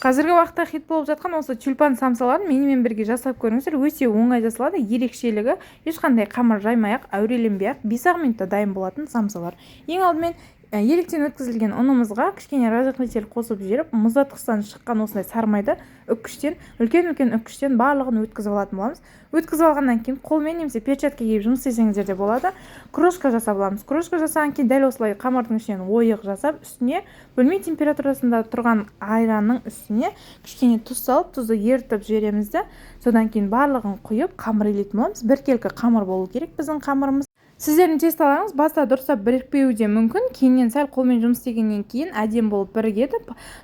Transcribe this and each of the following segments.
Қазіргі уақытта хит болып жатқан осы тюльпан самсаларын менімен бірге жасап көріңіздер. Өте оңай жасалады. Ерекшелігі, ешқандай қамыр жаймай-ақ, әуреленбей-ақ 5-ақ минутта дайын болатын самсалар. Ең алдымен електен өткізілген ұнымызға кішкене разрыхлитель қосып жіберіп, мұздатқыштан шыққан осындай сары майды үккіштен, үлкен-үлкен үккіштен барлығын өткізіп алатын боламыз. Өткізіп алғаннан кейін қолмен немесе перчатка киіп жұмыс істесеңіздер де болады. Крошка жасап аламыз. Крошка жасаған кейін дәл осылай қамырдың ішінен ойық жасап, үстіне бөлме температурасында тұрған айранның үстіне кішкене тұз салып, тұзды ерітіп жібереміз де, содан кейін барлығын құйып, қамыр илейтін боламыз. Біркелкі қамыр болу керек біздің қамырымыз. Сіздердің тестоларыңыз баста дұрыстап бірікпеуі де мүмкін, кейіннен сәл қолмен жұмыс істегеннен кейін әдемі болып бірігеді.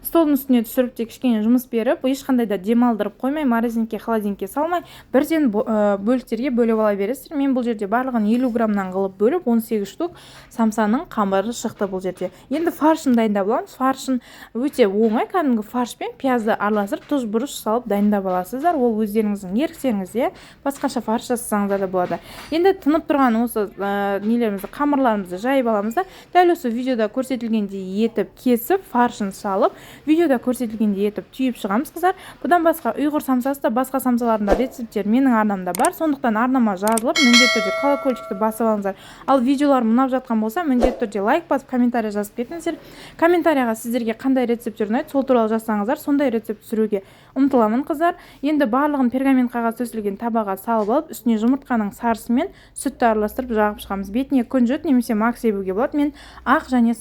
Столдың үстіне түсіріп те кішкене жұмыс беріп, ешқандай да демалдырып қоймай, морозильникке, холодильникке салмай, бірден бөліктерге бөліп ала бересіздер. Мен бұл жерде барлығын 50 граммнан қылып бөліп, 18 штук самсаның қамыры шықты бұл жерде. Енді фаршын дайындап аламыз. Фаршын өте оңай, кәдімгі фарш пен пиязды араластырып, тұз, бұрыш салып дайындап аласыздар. Ол өздеріңіздің еріктеріңізде, басқаша фарш жасасаңыздар да болады. Енді тынып тұрған осы нелерімізді, қамырларымызды жайып аламыз да, дәл осы видеода көрсетілгендей етіп кесіп, фаршын салып, видеода көрсетілгендей етіп түйіп шығамыз, қыздар. Бұдан басқа ұйғыр самсасы да, басқа самсалардың да рецепттері менің арнамда бар. Сондықтан арнама жазылып, міндетті түрде колокольчикті басып алыңыздар. Ал видеоларым ұнап жатқан болса, міндетті түрде лайк басып, комментарий жазып кетіңіздер. Комментарияға сіздерге қандай рецепттер ұнайды, сол туралы жазсаңыздар, сондай рецепт түсіруге ұмтыламын, қыздар. Енді барлығын пергамент қағаз төселген табаға салып алып, үстіне жұмыртқаның сарысы мен сүтті араластырып жағып шығамыз. Бетіне күнжіт немесе мак себуге болады. Мен ақ және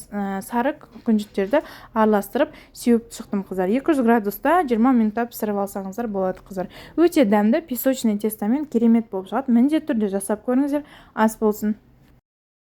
сары күнжіттерді араластырып сеуіп шықтым, қыздар. 200 градуста 20 минутта пісіріп алсаңыздар болады, қыздар. Өте дәмді песочный тестомен керемет болып шығады. Міндетті түрде жасап көріңіздер. Ас болсын.